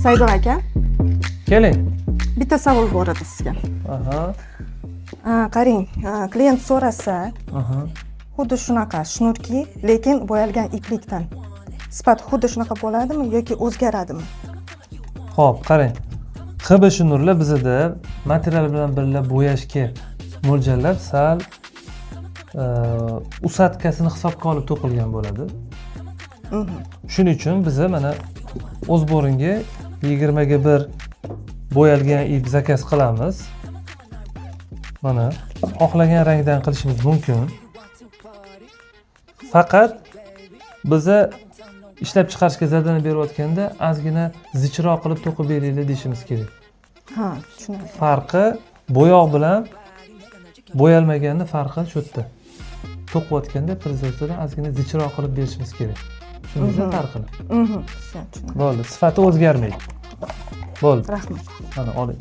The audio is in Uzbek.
Saidov aka, Keling. bitta savol bor edi sizga. Aha. Qarang, klient so'rasa, xuddi shunaqa шнурки, lekin bo'yalgan iplikdan. Sifat xuddi shunaqa bo'ladimi yoki o'zgaradimi? Ho'p, qarang, ХБ шнур lar bizada material bilan birga bo'yashga mo'ljallab, sal усадка sini hisobga olib to'qilgan bo'ladi. Shuning uchun biza mana o'z bo'ringa 20 ga 1 bo'yalgan ip заказ qilamiz. Mana, xohlagan rangdan qilishimiz mumkin. Faqat biza ishlab chiqarishga задание berayotganda ozgina zichroq qilib to'qib beringlar deyishimiz kerak. Ha, tushunarli. Farqi, bo'yoq bilan bo'yalmaganni farqi shu yerda: to'qiyotganda производство dan ozgina zichroq qilib berishimiz kerak. Tushundingizmi farqini? Mhm. Всё, tushunarli. Bo'ldi, sifati o'zgarmaydi, bo'ldi. Rahmat. Mana, oling.